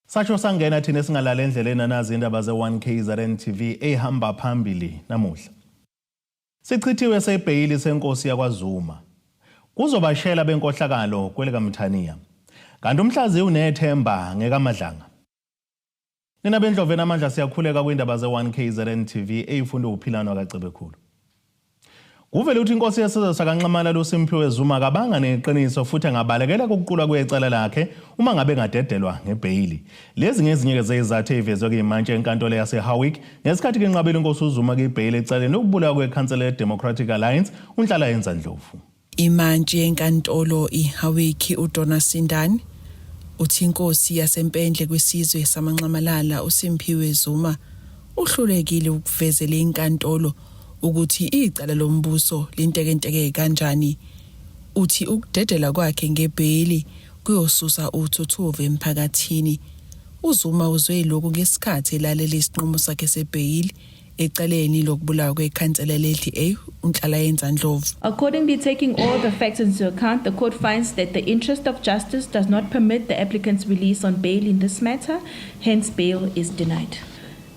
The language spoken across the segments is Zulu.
Sasho sangena thina singalala endleleni anazi indaba ze-1 KZN TV ehamba phambili namuhla. Sichithiwe sebheyili senkosi yakwaZuma. Kuzobashela benkohlakalo kwelikaMthaniya. Kanti umhlazi unethemba ngekaMadlanga. Nina bendlovu enamandla siyakhuleka kwindaba ze-1 KZN TV eyifunda uphilano kaCebekhulu. Kuvele ukuthi inkosi yesizwe sakaNxamalala uSimphiwe Zuma akabanga neqiniso futhi angabalekela kokuqulwa kwecala lakhe uma ngabe engadedelwa ngebheyili. Lezi ngezinye-ke zezizathu ezivezwe kuyimantshi enkantolo yaseHowick ngesikhathi kenqabela inkosi uZuma kibheyili ecaleni lokubulawa kwekhansela leDemocratic Alliance uNhlalayenza Ndlovu. Imantshi yenkantolo iHowick uDonna Sindane uthi inkosi yaseMpendle kwisizwe samaNxamalala uSimphiwe Zuma uhlulekile ukuvezela inkantolo ukuthi icala lombuso lintekenteke kanjani. Uthi ukudedelwa kwakhe ngebheyili kuyosusa uthuthuva emphakathini. UZuma uzwe lokhu ngesikhathi elalela isinqumo sakhe sebheyili ecaleni lokubulawa kwekhansela le-DA uNhlalayenza Ndlovu. Accordingly, taking all the facts into account, the court finds that the interest of justice does not permit the applicant's release on bail in this matter, hence bail is denied.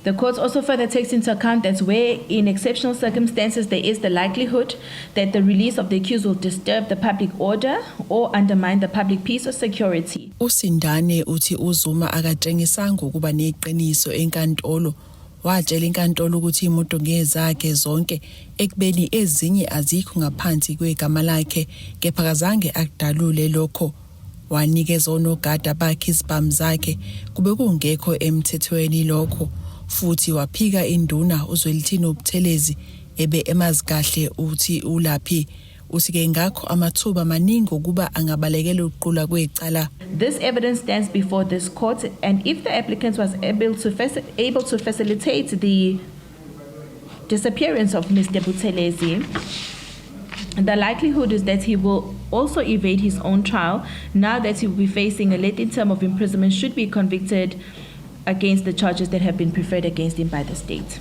The court also further takes into account that where in exceptional circumstances there is the likelihood that the release of the accused will disturb the public order or undermine the public peace or security. USindane uthi uZuma akatshengisanga ukuba neqiniso enkantolo watshela inkantolo ukuthi imoto ngezakhe zonke ekubeni ezinye azikho ngaphansi kwegama lakhe kepha kazange akudalule lokho. Wanikeza onogada bakhe izibhamu zakhe kube kungekho emthethweni lokho futhi waphika induna uZwelithini uButhelezi ebe emazi kahle uthi ulaphi. Uthi-ke ngakho amathuba maningi ukuba angabalekela ukuqulwa kwecala. This evidence stands before this court, and if the applicant was able to facilitate the disappearance of Mr. Buthelezi, the likelihood is that he will also evade his own trial now that he will be facing a lengthy term of imprisonment should be convicted against the charges that have been preferred against him by the state.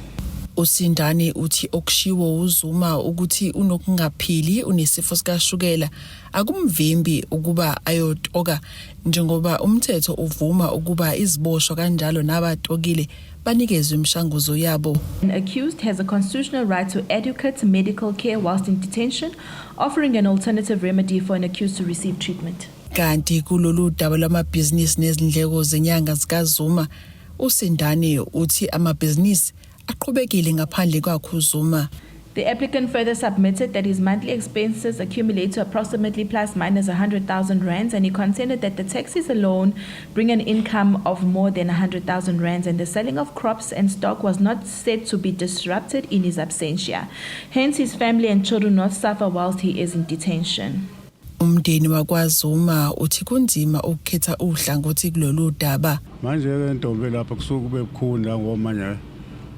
USindane uthi okushiwo uZuma ukuthi unokungaphili unesifo sikashukela akumvimbi ukuba ayotoka njengoba umthetho uvuma ukuba iziboshwa kanjalo nabatokile banikezwe imishanguzo yabo. An accused has a constitutional right to adequate medical care whilst in detention, offering an alternative remedy for an accused to receive treatment. Kanti kulolu daba lwamabhizinisi nezindleko zenyanga zikaZuma, uSindane uthi amabhizinisi aqhubekile ngaphandle kwakhe uZuma. The applicant further submitted that his monthly expenses accumulate to approximately plus minus 100,000 rands, and he contended that the taxis alone bring an income of more than 100,000 rands, and the selling of crops and stock was not said to be disrupted in his absentia. Hence, his family and children not suffer whilst he is in detention. Umndeni wakwaZuma uthi kunzima ukukhetha uhlangothi kulolu daba. Manje-ke ntombi lapha kusuke kube bukhuni la ngoba manje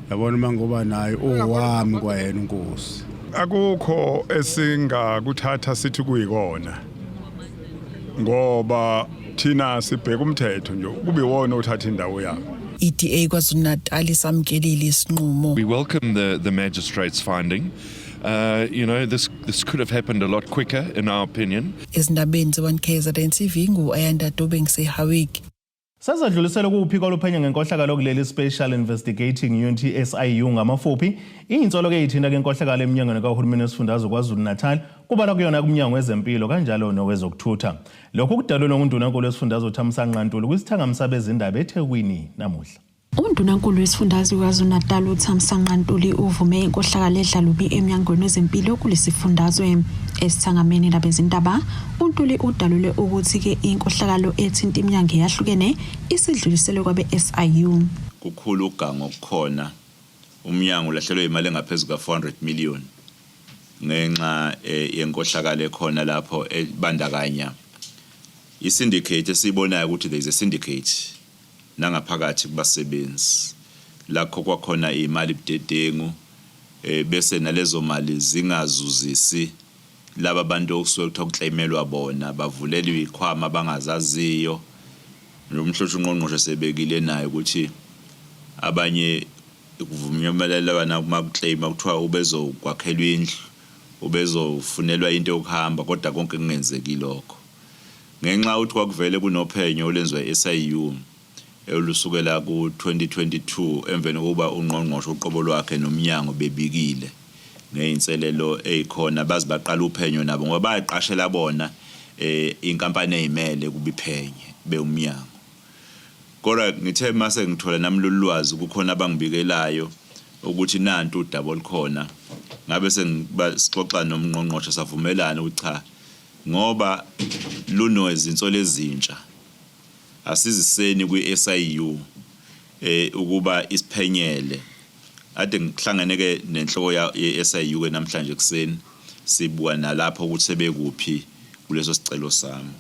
yabona uma ngoba naye owami kwayena unkosi. Akukho esingakuthatha sithi kuyikona ngoba thina sibheka umthetho nje kube iwona othatha indawo yawo. I-DA KwaZulu-Natal isamkelile isinqumo. We welcome the magistrate's finding. This could have happened a lot quicker, in our opinion. Ezindabeni ze-1 KZN TV ngu-Ayanda Dube ngiseHowick. Sezadluliselwa kuphiko oluphenya ngenkohlakalo kuleli Special Investigating Unit SIU ngamafuphi izinsolo ezithinta inkohlakalo eminyangweni kahulumeni wesifundazwe KwaZulu-Natal kubalwa kuyona kumnyango wezempilo kanjalo nowezokuthutha. Lokhu kudalulwe nguNdunankulu wesifundazwe uThamsanqa Ntuli kwisithangami sabezindaba eThekwini namuhla. UNdunankulu wesifundazwe KwaZulu-Natal uThamsanqa Ntuli uvume inkohlakalo edla lubi emnyangweni wezempilo kulesifundazwe. Esithangameni nabezindaba, uNtuli udalule ukuthi-ke inkohlakalo ethinta iminyango eyahlukene isidluliselwe kwabe-SIU. Kukhulu uganga okukhona umnyango ulahlekelwe imali engaphezu ka-400 million ngenxa yenkohlakalo ekhona lapho ebandakanya i-syndicate esiyibonayo ukuthi there is a syndicate nangaphakathi kubasebenzi lakho kwakhona imali budedengu bese nalezo mali zingazuzisi laba bantu okusuke kuthiwa kuclaimelwa bona bavulelwe ikhwama abangazaziyo. Nomhlosha ungqongqoshe sebekile naye ukuthi abanye kuvunyelwana uma kuclaima kuthiwa ubezokwakhelwa indlu ubezofunelwa into yokuhamba kodwa konke kungenzeki lokho ngenxa ukuthi kwakuvele kunophenyo olwenziwa i-SIU. olusukela ku-2022 emveni kokuba ungqongqoshe uqobo lwakhe nomnyango bebikile ngey'nselelo ey'khona baze baqala uphenyo nabo ngoba bayaqashela bona inkampani eyimele ukuba iphenye bewumnyango. Kodwa ngithe mase ngithola nami lolu lwazi kukhona abangibikelayo ukuthi nantu udaba olukhona ngabe sengixoxa nomngqongqoshe savumelana ukuthi cha ngoba lunezinsolo ezintsha asiziseni kwi-SIU ukuba isiphenyele. Ade ngihlangene ke nenhloko ye-SIU ke namhlanje ekuseni sibuka nalapho ukuthi sebekuphi kuleso sicelo sami.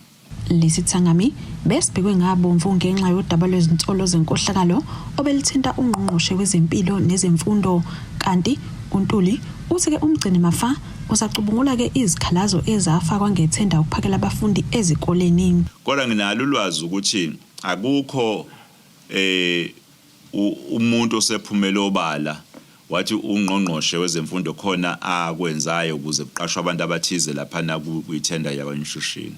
Lesi thangami besibhekwe ngabomvu ngenxa yodaba lwezinsolo zenkohlakalo obelithinta ungqongqoshe wezempilo nezemfundo kanti uNtuli uthi-ke umgcini mafa usacubungula-ke izikhalazo ezafakwa ngethenda ukuphakela abafundi ezikoleni. Kodwa nginalo ulwazi ukuthi akukho umuntu osephumele obala wathi ungqongqoshe wezemfundo khona akwenzayo ukuze kuqashwe abantu abathize laphana kwithenda yakwa-institution.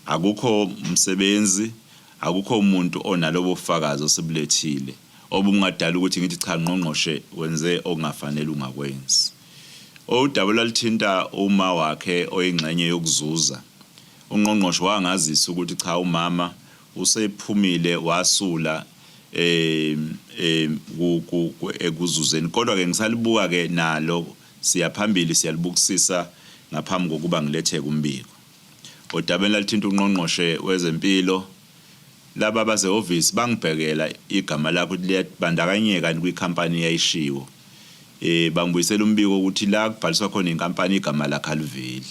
Akukho msebenzi, akukho umuntu onalobo bufakazi osebulethile obungadala ukuthi ngithi cha ngqongqoshe wenze okungafanele ungakwenzi. Udaba olwaluthinta uma wakhe oyingxenye yokuzuza, ungqongqoshe wangazisa ukuthi cha umama usephumile wasula ekuzuzeni kodwa ke ngisalibuka ke nalo siya phambili siyalibukisisa ngaphambi kokuba ngilethe kumbiko. Odabeni lalithinta ungqongqoshe wezempilo laba basehhovisi bangibhekela igama lakho ukuthi liyabandakanyeka kwikhampani eyayishiwo. Bangibuyisela umbiko ukuthi la kubhaliswa khona inkampani igama lakhe aliveli.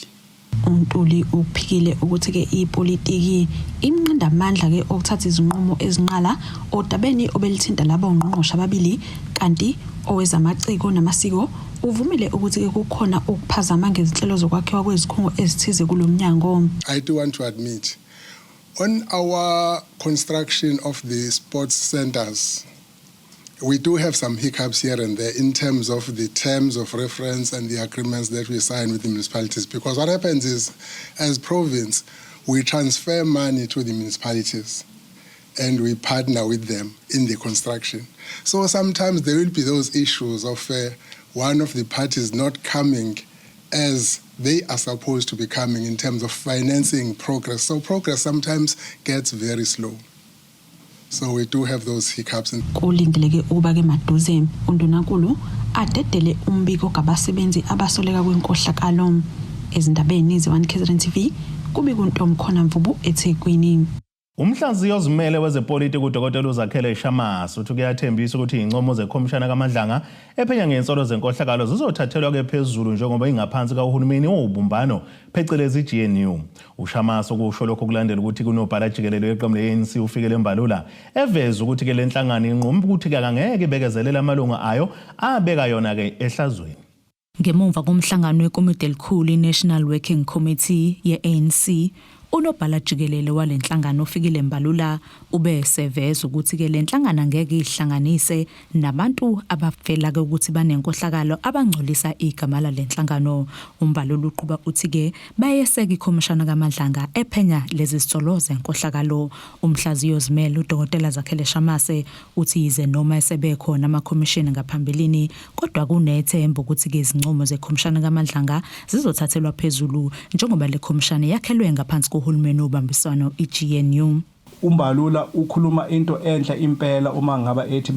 UNtuli ukuphikile ukuthi-ke ipolitiki imnqinda amandla-ke okuthatha izinqumo ezinqala odabeni obelithinta labo ngqongqoshe ababili kanti owezamaciko namasiko uvumile ukuthi-ke kukhona ukuphazama ngezinhlelo zokwakhiwa kwezikhungo ezithize kulo mnyango. I do want to admit, on our construction of the sports centers, we do have some hiccups here and there in terms of the terms of reference and the agreements that we sign with the municipalities. Because what happens is, as province, we transfer money to the municipalities and we partner with them in the construction. So sometimes there will be those issues of one of the parties not coming as they are supposed to be coming in terms of financing progress. So progress sometimes gets very slow. So we do have those hiccups. Kulindeleke ukuba-ke maduze undunankulu adedele umbiko ngabasebenzi abasoleka kwenkohlakalo. Ezindabeni ze-1 KZN TV kubika uNtomkhona Mvubu eThekwini. Umhlaziyi ozimele wezepolitiki uDokotela uZakhele Shamase uthi kuyathembisa ukuthi izincomo zekhomishana kaMadlanga ephenya ngensolo zenkohlakalo zizothathelwa-ke phezulu njengoba ingaphansi kahulumeni wobumbano phecelezi i-GNU. UShamase ukusho lokho kulandela ukuthi kunobhala jikelele weqembu le-ANC uFikile Mbalula eveza ukuthi-ke le nhlangano inqume ukuthi-ke akangeke ibekezelele amalungu ayo abeka yona-ke ehlazweni. Ngemuva komhlangano wekomiti elikhulu i-National Working Committee ye-ANC, unobhala jikelele wale nhlangano uFikile Mbalula ube seveza ukuthi-ke le nhlangano angeke ihlanganise nabantu abavela-ke ukuthi banenkohlakalo abangcolisa igama lale nhlangano. UMbalula uqhuba uthi-ke bayeseka ikhomishana kaMadlanga ephenya lezi zitsolo zenkohlakalo. Umhlaziyi ozimele uDokotela Zakhele Shamase uthi yize noma esebekhona amakhomishini ngaphambilini kodwa kunethemba ukuthi-ke izincomo zekhomishana kaMadlanga zizothathelwa phezulu njengoba le khomishana yakhelwe ngaphansi kohulumeni wobambiswano i-GNU. UMbalula ukhuluma into enhle impela uma ngaba ethi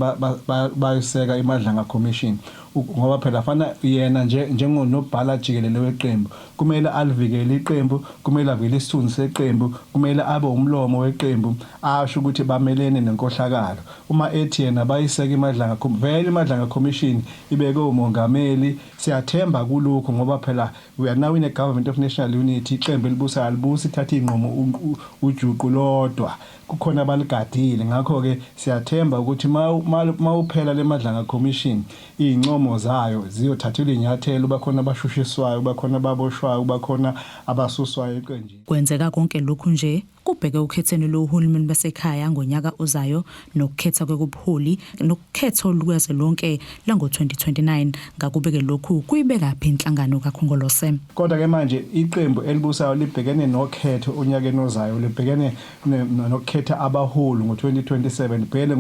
bayiseka iMadlanga Commission ngoba phela fana yena nje njengonobhala jikelele weqembu kumele alivikele iqembu, kumele avikele isithunzi seqembu, kumele abe umlomo weqembu asho ukuthi bamelene nenkohlakalo. Uma ethi yena bayiseka iMadlanga vele iMadlanga Commission ibeke umongameli, siyathemba kulokhu ngoba phela we are now in a government of national unity, iqembu elibusayo alibusi ithatha iy'nqumo ujuqu lodwa, kukhona abaligadile. Ngakho-ke siyathemba ukuthi mawuphela le Madlanga Commission iy'ncomo izincomo zayo ziyothathelwa inyathelo bakhona abashushiswayo bakhona ababoshwayo bakhona abasuswayo eqenjini. Kwenzeka konke lokhu nje kubheke ukhetheni lohulumeni basekhaya ngonyaka ozayo nokukhetha kwekubuholi nokukhetho lukazwelonke lango-2029 ngakube-ke lokhu kuyibekaphi inhlangano kaKhongolose. Kodwa-ke manje iqembu elibusayo libhekene nokhetho onyakeni ozayo libhekene nokukhetha abaholi ngo-2027 libhekene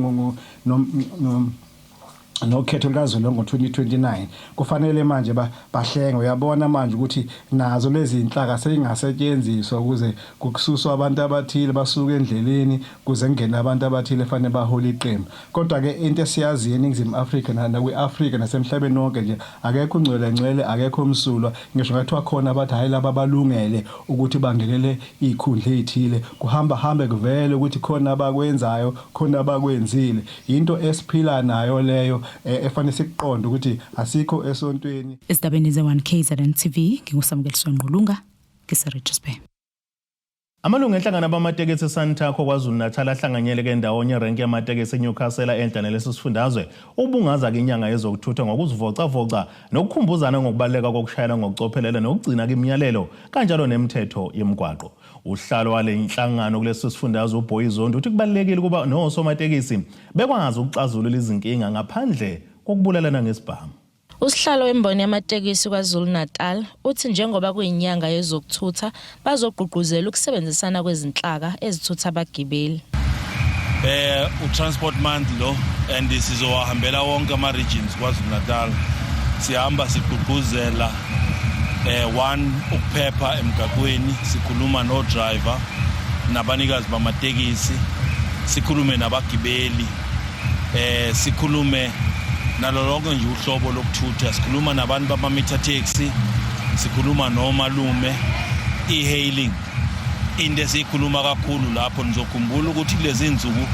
nokhetho lukazwelonke ngo-2029 kufanele manje bahlenge uyabona manje ukuthi nazo lezi zinhlaka seyingasetshenziswa ukuze kususwa abantu abathile basuke endleleni kuze kungene abantu abathile fanele bahole iqembu kodwa-ke into esiyaziyo eNingizimu Afrika nakwi-Afrika nasemhlabeni wonke nje akekho ungcwele ngcwele akekho msulwa ngisho ngathiwa khona abathi hhayi laba balungele ukuthi bangenele iy'khundla ey'thile kuhamba hambe kuvele ukuthi khona abakwenzayo khona abakwenzile Yinto esiphila nayo leyo eh, efanele sikuqonde ukuthi asikho esontweni. Ezindabeni ze-1 KZN TV nginguSamukeliswa Ngqulunga ngiseRichards Bay. Amalungu enhlangano abamatekisi eSantaco KwaZulu-Natal ahlanganyele ke ndawonye erenki yamatekisi eNewcastle enhla nalesi sifundazwe ukubungaza ke inyanga yezokuthutha ngokuzivocavoca nokukhumbuzana ngokubaluleka kokushayela ngokucophelela nokugcina ke imiyalelo kanjalo nemithetho yemigwaqo. Uhlalo wale nhlangano kulesi sifundazwe uBoy Zondi uthi kubalulekile ukuba nosomatekisi bekwazi ukuxazulula izinkinga ngaphandle kokubulalana ngesibhamu. Usihlalo wemboni yamatekisi KwaZulu-Natal uthi njengoba kuyinyanga yezokuthutha bazogqugquzela ukusebenzisana kwezinhlaka ezithutha abagibeli. Eh u-transport month lo and sizowahambela wonke ama-regions KwaZulu-Natal. Sihamba sigqugquzela eh one ukuphepha emgaqweni sikhuluma no driver nabanikazi bamatekisi sikhulume nabagibeli eh sikhulume nalo lonke nje uhlobo lokuthutha sikhuluma nabantu bama-meter taxi sikhuluma nomalume e-hailing into esiyikhuluma kakhulu lapho nizokhumbula ukuthi kulezi nsuku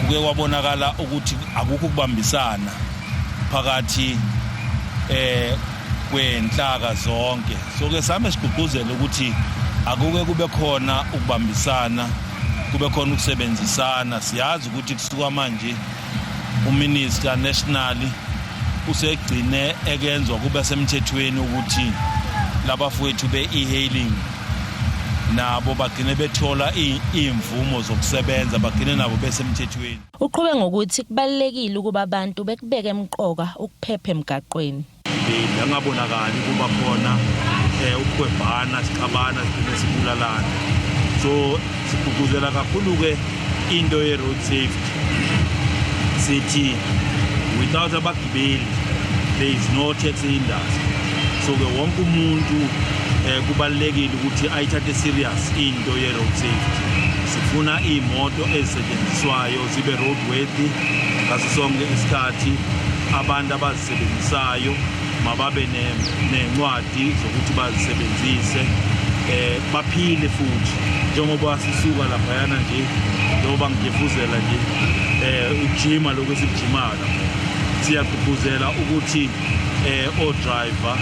kuke kwabonakala ukuthi akukho ukubambisana phakathi eh kwenhlaka zonke so ke same sigqugquzele ukuthi akuke kube khona ukubambisana kube khona ukusebenzisana siyazi ukuthi kusuka manje uminister nationally usegcine ekenzwa kube semthethweni ukuthi labafowethu be-e-hailing nabo bagcine bethola iy'mvumo zokusebenza bagcine nabo besemthethweni. Uqhube ngokuthi kubalulekile ukuba abantu bekubeke emqoka ukuphepha emgaqweni. Angabonakali kuba khona um ukuhwebhana sixabana sigcine sibulalana so sigqugquzela kakhulu-ke into ye-road safety sithi without abagibeli there is no taxi industry so-ke wonke umuntu um kubalulekile ukuthi ayithathe serious into ye-road safety sifuna iy'moto ezisetshenziswayo zibe road worthy ngaso sonke isikhathi abantu abazisebenzisayo mababe nencwadi zokuthi bazisebenzise eh baphile futhi njengoba sisuka laphayana nje njengoba ngigevuzela nje eh ukujima lokho esikujimayo lapha siyagqugquzela ukuthi eh o-driver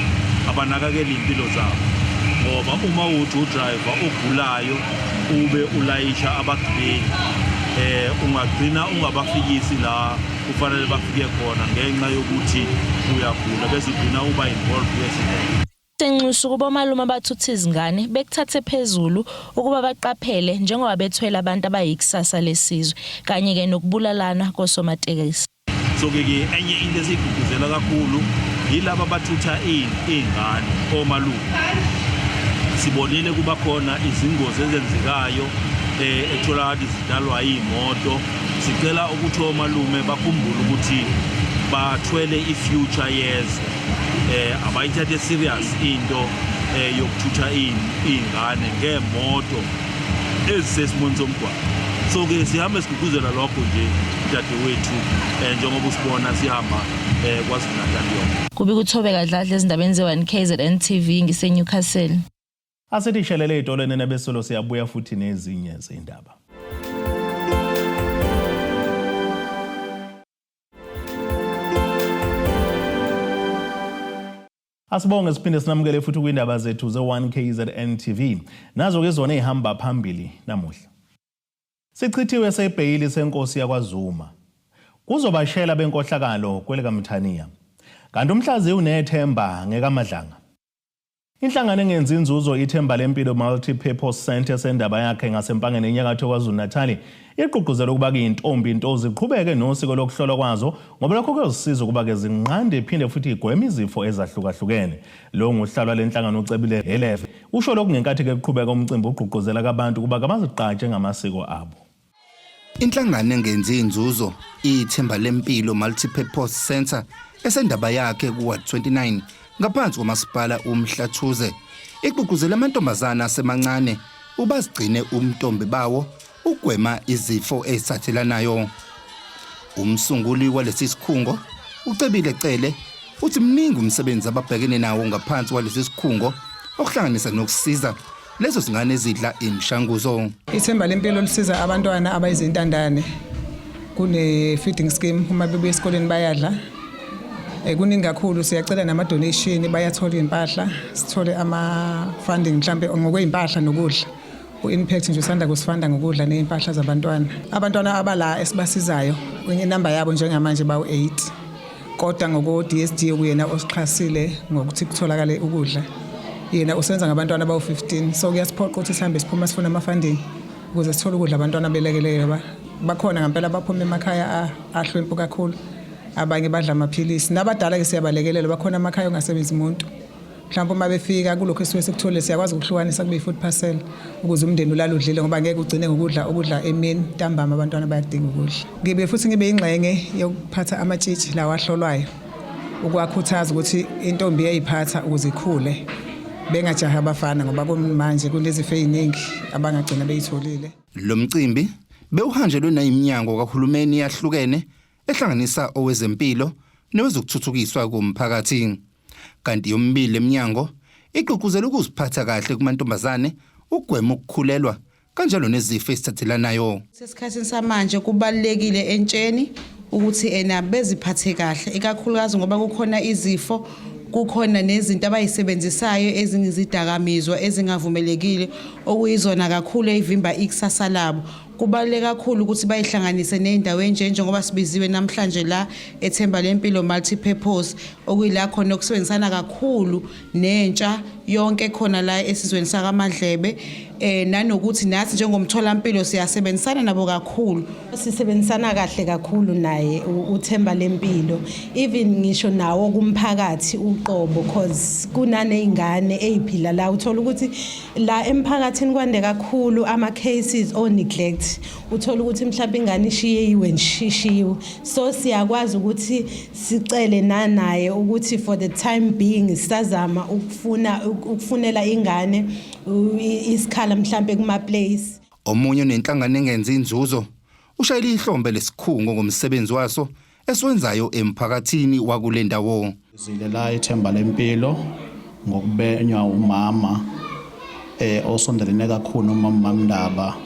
abanakakele impilo zabo ngoba uma uthi udriver ogulayo ube ulayisha abagibeli eh ungagcina ungabafikisi la kufanele bafike khona ngenxa yokuthi uyagula bese ugcina uba involved kwi-accident. Senxusa ukuba omalume abathutha izingane bekuthathe phezulu ukuba baqaphele njengoba bethwele abantu abayikusasa lesizwe kanye-ke nokubulalana kosomatekisi. So-ke ke enye into esiyigqugquzela kakhulu yilaba abathutha iy'ngane omalume. Sibonile kuba khona izingozi ezenzekayo um etholakala zidalwa iy'moto. Sicela ukuthi omalume bakhumbule ukuthi bathwele i-future yezwe eh abayithathe serious into eh yokuthutha izingane ngemoto ezisesimweni somgwaqo so ke sihambe siguguzela lokho nje dadewethu eh njengoba usibona sihamba eh KwaZulu Natal yonke. Kubi kuThobeka Dladla ezindabeni ze-1 KZN TV ngiseNewcastle. Asithi shelele itolo nene besolo siyabuya futhi nezinye zindaba. Asibonge siphinde sinamukele futhi kwindaba zethu ze-1 KZN TV. Nazo ke zona ezihamba phambili namuhla. Sichithiwe sebheyili senkosi yakwaZuma. Kuzobashela benkohlakalo kwelikaMthaniya. Kanti umhlaziyi unethemba ngekaMadlanga. Inhlangano engenzi inzuzo Ithemba Lempilo Multi-Purpose Centre esendaba yakhe ngaseMpangeni enyakatho KwaZulu-Natal igqugquzela ukuba kuyintombi nto ziqhubeke nosiko lokuhlolwa kwazo ngoba lokho kuyozisiza ukuba-ke zinqande iphinde futhi igweme izifo ezahlukahlukene. Lo nguhlalwa lenhlangano uCebile Heleve usho lokhu ngenkathi-ke kuqhubeka umcimbi ogqugquzela kabantu ukuba kabazigqaje ngamasiko abo. Inhlangano engenzi inzuzo iThemba Lempilo Multi-Purpose Centre esendaba yakhe ku-Ward 29 ngaphansi komasipala uMhlathuze igqugquzela amantombazana asemancane ubazigcine umntombi bawo ugwema izifo ezithathelanayo. Umsunguli walesi sikhungo uCebile Cele uthi mningi umsebenzi ababhekene nawo ngaphansi kwalesi sikhungo okuhlanganisa nokusiza lezo zingane ezidla imishanguzo. Ithemba lempilo lisiza abantwana abayizintandane. Kune feeding scheme uma bebuya esikoleni bayadla. Kuningi kakhulu siyacela nama donation bayathola impahla, sithole ama funding mhlambe ngokwezimpahla nokudla. U-Impact nje usanda kusifanda ngokudla nezimpahla zabantwana. Abantwana abala esibasizayo inamba yabo njengamanje bawu-8. Kodwa ngoko DSD okuyena osixhasile ngokuthi kutholakale ukudla. Yena usenza ngabantwana abawu-15 so kuyasiphoqa ukuthi sihambe siphuma sifuna ama-funding ukuze sithole ukudla abantwana belekelele ba bakhona ngempela baphuma emakhaya ahlwempu kakhulu abanye badla amaphilisi nabadala ke siyabalekelela bakhona amakhaya ongasebenzi umuntu mhlawumbe uma befika kulokhu esuke sikuthole siyakwazi ukuhlukanisa kube i-food parcel ukuze umndeni ulale udlile ngoba ngeke ugcine ngokudla ukudla emini ntambama abantwana bayadinga ukudla. Ngibe futhi ngibe ingxenye yokuphatha amatshitshi lawa ahlolwayo ukuwakhuthaza ukuthi intombi iyayiphatha ukuze ikhule bengajahi abafana ngoba kumanje kunezifo eziningi abangagcina beyitholile. Lo mcimbi bewuhanjelwe nayiminyango kahulumeni yahlukene ehlanganisa owezempilo nowezokuthuthukiswa komphakathi. Kanti yomibili eminyango igqugquzela ukuziphatha kahle kumantombazane, ukugwema ukukhulelwa kanjalo nezifo ezithathelanayo. Sesikhathini samanje kubalulekile entsheni ukuthi ena beziphathe kahle ikakhulukazi ngoba kukhona izifo kukhona nezinto abayisebenzisayo ezingizidakamizwa ezingavumelekile okuyizona kakhulu eyivimba ikusasa labo. Kubaluleke kakhulu ukuthi bayihlanganise nezindawo enje njengoba sibiziwe namhlanje la eThemba Lempilo Multi-Purpose okuyila khona okusebenzisana kakhulu nentsha yonke khona la esizweni sakaMadlebe nanokuthi nathi njengomtholampilo siyasebenzisana nabo kakhulu. Sisebenzisana kahle kakhulu naye uThemba Lempilo even ngisho nawo kumphakathi uqobo cause kunaney'ngane ey'phila la uthola ukuthi la emphakathini kwande kakhulu ama cases o neglect uthola ukuthi mhlawumbe ingane ishiyiwe nje so siyakwazi ukuthi sicele nanaye ukuthi for the time being sisazama ukufuna ukufunela ingane isikhala mhlawumbe kuma place. Omunye onenhlangano engenzi inzuzo ushayela ihlombe lesikhungo ngomsebenzi waso esiwenzayo emphakathini wakule ndawo. Zile la Ithemba Lempilo ngokubenywa umama osondelene kakhulu nomama Mndaba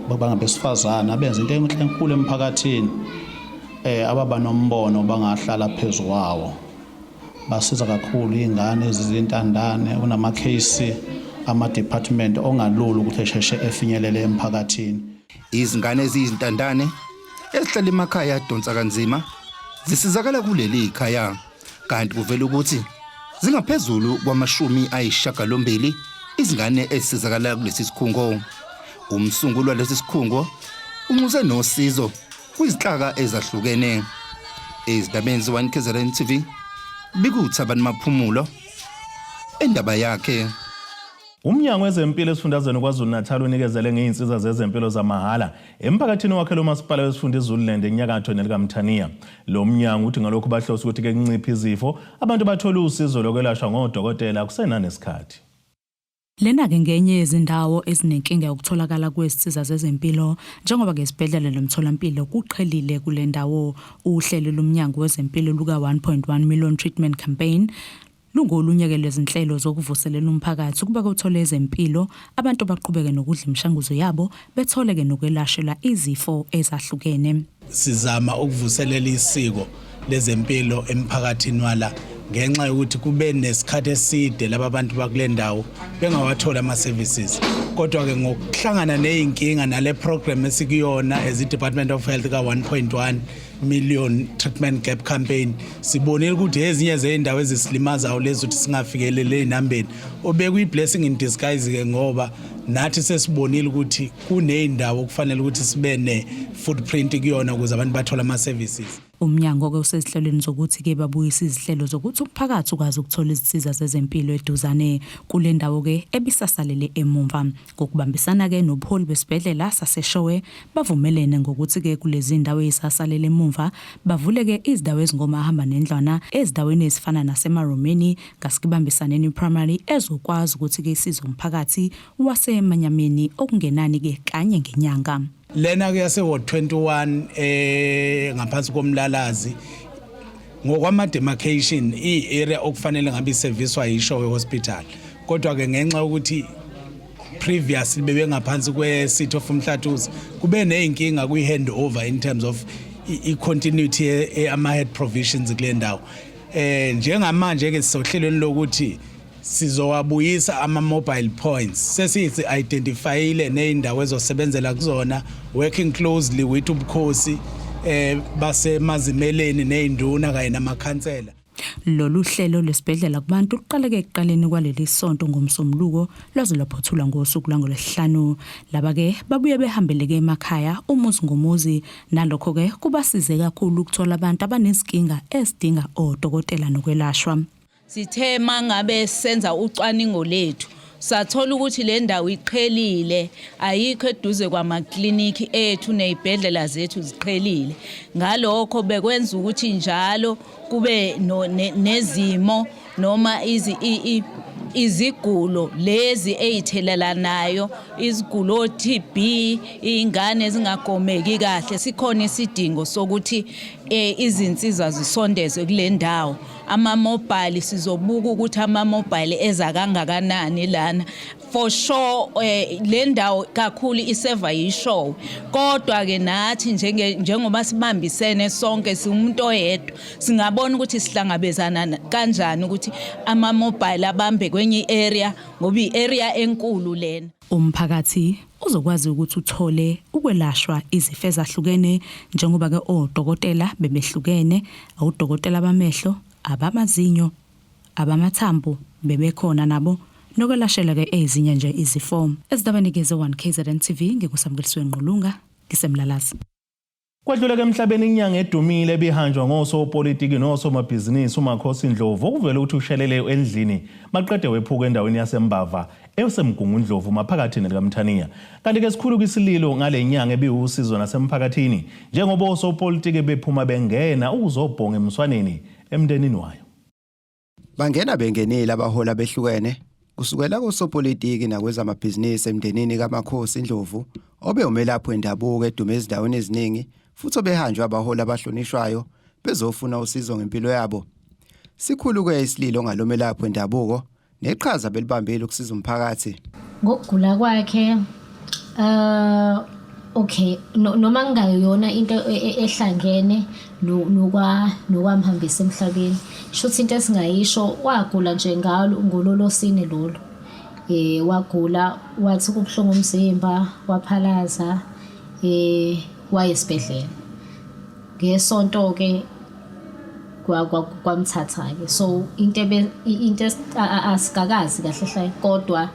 bangabesifazane abenza into enhle enkulu emphakathini ababa nombono bangahlala phezu kwawo. Basiza kakhulu izingane ezizintandane unama case ama department ongalula ukuthi esheshe efinyelele emphakathini. Izingane eziyizintandane ezihlala emakhaya adonsa kanzima zisizakala kuleli khaya kanti kuvela ukuthi zingaphezulu kwama-80 izingane ezisizakala kulesi sikhungo. Umsunguli walesi sikhungo unxuse nosizo kwizinhlaka ezahlukene. Ezindabeni ze-1 KZN TV bikuThabani Maphumulo endaba yakhe. Umnyango wezempilo esifundazweni KwaZulu-Natal unikezele ngey'nsiza zezempilo zamahhala emphakathini wakhe lo masipala wesifunda iZululand enyakatho nelikaMthaniya. Lo mnyango uthi ngalokhu bahlose ukuthi-ke kunciphe izifo abantu bathole usizo lokwelashwa ngodokotela kusenanesikhathi. Lena-ke ngenye yezindawo ezinenkinga yokutholakala kwezinsiza zezempilo njengoba-ke isibhedlela nomtholampilo kuqhelile kule ndawo. Uhlelo lomnyango wezempilo luka-1.1 million treatment campaign lungolunye-ke lwezinhlelo zokuvuselela umphakathi ukuba kuthole ezempilo abantu baqhubeke nokudla imishanguzo yabo bethole-ke nokwelashelwa izifo ezahlukene. Sizama ukuvuselela isiko lezempilo emphakathini wala ngenxa yokuthi kube nesikhathi eside laba bantu bakule ndawo bengawatholi ama-services kodwa-ke ngokuhlangana ney'nkinga nale program esikuyona as i-Department of Health ka-1.1 million treatment gap campaign. Sibonile ukuthi ezinye zezindawo ezisilimazayo lezi ukuthi singafikelele ezinambeni, obekuyi blessing in disguise ke, ngoba nathi sesibonile ukuthi kuneyindawo okufanele ukuthi sibe ne footprint kuyona ukuze abantu bathole ama services. Umnyango-ke usezihlelweni zokuthi-ke babuyise izihlelo zokuthi umphakathi ukwazi ukuthola izinsiza zezempilo eduzane kule ndawo-ke ebisasalele emumva. Ngokubambisana-ke nobuholi besibhedlela saseShowe, bavumelene ngokuthi-ke kulezi ndawo ezisasalele emumva bavule-ke izindawo ezingomahamba nendlwana ezindaweni ezifana naseMaromeni ngasikibambisaneni primary, ezokwazi ukuthi-ke isize umphakathi waseManyameni okungenani-ke kanye ngenyanga. Lena ke yase Ward 21 ngaphansi komlalazi, ngokwama demarcation, i-area okufanele ngabe iserviswa yiShowe Hospital, kodwa ke ngenxa yokuthi previously bebengaphansi kwe-City of Umhlathuze, kube neyinkinga kwi-handover in terms of i-continuity ama-head provisions kule ndawo. Njengamanje ke sisohlelweni lokuthi sizowabuyisa ama-mobile points, sesithi identifyile ney'ndawo ezosebenzela kuzona, working closely with ubukhosi basemazimeleni ney'nduna kanye namakhansela. Lolu hlelo lwesibhedlela kubantu luqaleke ekuqaleni kwaleli sonto ngomsombuluko, lwaze lwaphothulwa ngosuku lwangolwesihlanu. Laba-ke babuye behambeleke emakhaya, umuzi ngomuzi, nalokho-ke kubasize kakhulu ukuthola abantu abanezinkinga ezidinga odokotela nokwelashwa. Sithe mangabe senza ucwaningo lethu, sathola ukuthi le ndawo iqhelile, ayikho eduze kwamakliniki ethu, nezibhedlela zethu ziqhelile. Ngalokho bekwenza ukuthi njalo kube nezimo noma izigulo lezi eyithelelanayo, izigulo TB, izingane ezingagomeki kahle. Sikhona isidingo sokuthi izinsiza zisondezwe kule ndawo. Ama-mobile, sizobuka ukuthi ama-mobile eza kangakanani lana. For sure le ndawo kakhulu iseva yishowe, kodwa ke nathi njengoba sibambisene sonke, siwumuntu oyedwa, singabona ukuthi sihlangabezana kanjani ukuthi ama-mobile abambe kwenye i-area, ngoba i-area enkulu lena. Umphakathi uzokwazi ukuthi uthole ukwelashwa izifo ezahlukene, njengoba-ke odokotela bebehlukene, odokotela bamehlo, abamazinyo, abamathambo bebekhona nabo, nokwelashela-ke ezinye nje izifo. Ezindabeni ze-1 KZN TV, ngikusamukelisiwe Ngqulunga, ngisemlalazi. Kwedluleka emhlabeni inyanga edumile ebihanjwa ngosopolitiki nosomabhizinisi, uMakhosi Ndlovu, okuvele ukuthi ushelele endlini maqede wephuka endaweni yaseMbava esemgungundlovu maphakathi nelikaMthaniya. Kanti-ke sikhulu kwisililo ngale nyanga ebiwusizo nasemphakathini, njengoba osopolitiki bephuma bengena ukuzobhonga emswaneni emndenini wayo. Bangena bengenile abaholi abehlukene kusukela kosopolitiki nakwezamabhizinisi emndenini kaMakhosi Ndlovu, obe umelaphi wendabuko edume ezindaweni eziningi futhi obehanjwa abaholi abahlonishwayo bezofuna usizo ngempilo yabo. Sikhulu-ke isililo ngalomelaphi wendabuko neqhaza belibambile ukusiza umphakathi. Ngokugula kwakhe, okay, noma kungayona into ehlangene nokwamhambisa emhlabeni, shuthi into esingayisho, wagula nje ngalo ngololosine lolo, wagula, wathi kubuhlungu umzimba, waphalaza, waye esibhedlela ngesonto ke, kwamthatha-ke. So into asikakazi kahle hle, kodwa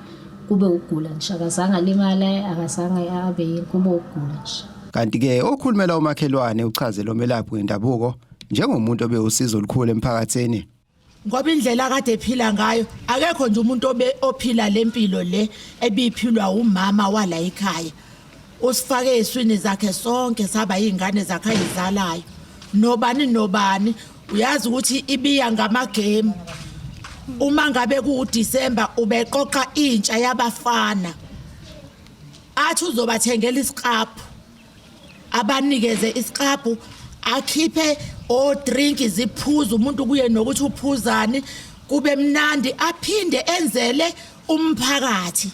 kube ukugula nje, akazange alimale, akazange abe yini, kube ukugula nje. Kanti-ke okhulumela umakhelwane uchaze lo melaphi wendabuko njengomuntu obewusizo olukhulu emphakathini. Ngoba indlela akade ephila ngayo, akekho nje umuntu obe ophila lempilo le ebiphilwa umama wala ekhaya. Usifake eswini zakhe sonke, saba izingane zakhe ayizalayo, nobani nobani uyazi ukuthi ibiya ngamagame. Uma ngabe kuuDecember, ubeqoqa intsha yabafana, athi uzobathengela isiqaphu, abanikeze isiqaphu, akhiphe o drink ziphuza umuntu, kuye nokuthi uphuzani, kube mnandi, aphinde enzele umphakathi,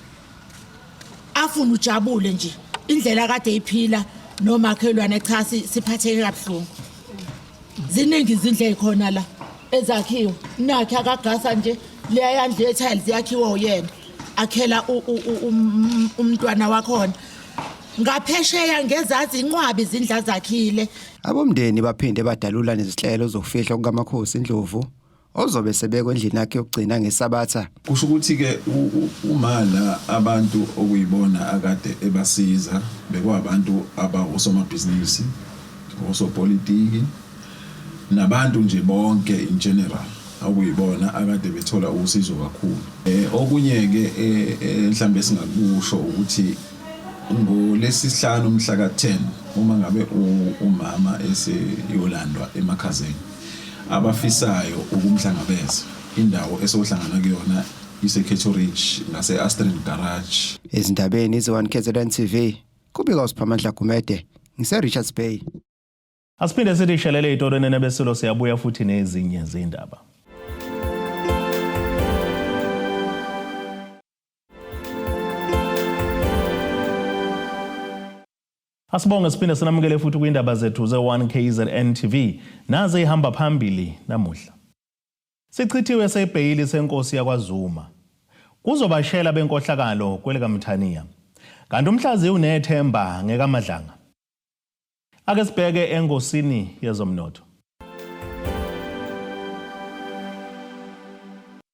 afuna ujabule nje indlela kade iphila nomakhelwane. Cha, siphatheke kabuhlungu. Ziningi izindlu ezikhona la ezakhiwe nakhe akagasa nje, leya yandlu ye-tiles yakhiwe uyena, akhela umntwana wakhona. Ngaphesheya ngezazi inqwabi izindla zakhile. Abomndeni baphinde badalula nezinhlelo zokufihlwa kukaMakhosi Ndlovu ozobe sebekwe endlini yakhe yokugcina ngeSabatha. Kusho ukuthi ke uma la abantu okuyibona akade ebasiza bekwabantu abawosomabhizinisi, osopolitiki nabantu nje bonke in general okuyibona akade bethola usizo kakhulu. Okunye ke mhlambe singakusho ukuthi ngolesihlanu mhla ka-10 uma ngabe umama eseyolandwa emakhazeni abafisayo ukumhlangabeza indawo esohlangana kuyona ise-Cato Ridge ngase-Astrid Garage. Ezindabeni ze-1 KZN TV kubika uSiphamandla Gumede ngise-Richards Bay. Asiphinde sithi shelele ey'tolweni nebesilo, siyabuya futhi nezinye zindaba. Asibonge siphinde sinamukele futhi kwindaba zethu ze-1 KZN TV. Naze ihamba phambili namuhla. Sichithiwe sebheyili senkosi yakwaZuma. Kuzobashela benkohlakalo kwelikaMthaniya. Kanti umhlazi unethemba ngekaMadlanga. Ake sibheke engosini yezomnotho.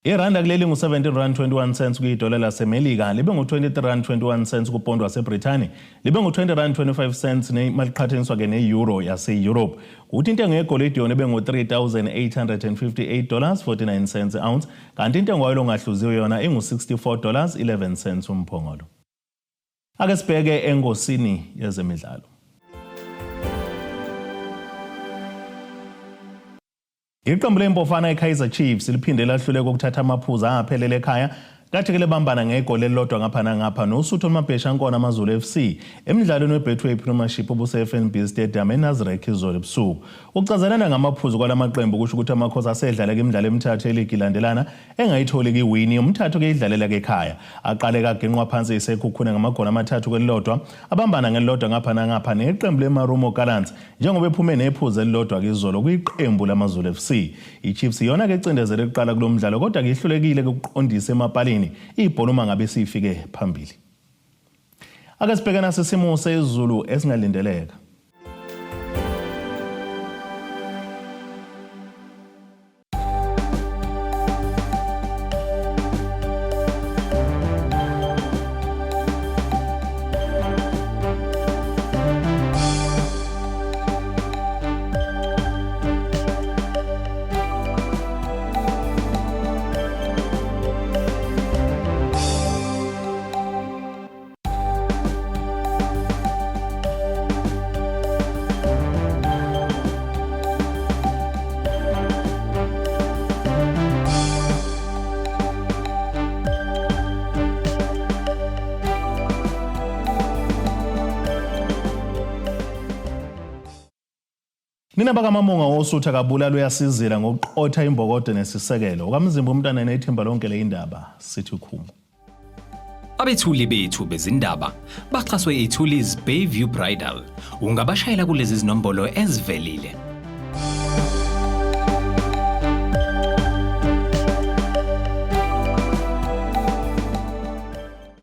Iranda kuleli ngu-17 rand 21 cents kuyidola laseMelika, libe ngu-23 rand 21 cents kupondo waseBrithani, libe ngu-20 rand 25 cents maliqhathaniswa ke ne-euro yase-Europe. Kuthi intengo yegolide yona ibe ngu-3858 dollars 49 cents ounce, kanti intengo yayo ongahluziwe yona ingu-64 dollars 11 cents umphongolo. Ake sibheke engosini yezemidlalo. Iqembu lempofana iKaizer Chiefs liphinde lahluleka ukuthatha amaphuzu angaphelele ekhaya kathi ke lebambana ngegoli elilodwa ngapha nangapha noSuthu olumabhesha AmaZulu FC emdlalweni weBetway Premiership obuse-FNB Stadium eNasrec izolo ebusuku. Ukucazelana ngamaphuzu kwalamaqembu kusho ukuthi amakhosi asedlale imidlalo emithathu eligi ilandelana engayitholi kiwini, umthathu ke idlalela ke ekhaya. Aqale kaginqwa phansi iSekhukhune ngamagoli 3 kwelilodwa, abambana ngelilodwa ngapha nangapha neqembu leMarumo Gallants njengoba ephume nephuzu elilodwa kizolo kwiqembu lamaZulu FC. IChiefs iyona ke ecindezele kuqala kulo mdlalo, kodwa ke ihlulekile ukuqondisa emapalini ibhola uma ngabe sifike phambili. Ake sibheke nasi isimo sezulu esingalindeleka. Nina bakaMamunga wosutha kabulala uyasizila ngokuqotha imbokodo nesisekelo. Okamzimba umntana nethimba lonke le indaba sithi khumu. Abethuli bethu bezindaba baxhaswe iThulis Bayview Bridal. Ungabashayela kulezi zinombolo ezivelile.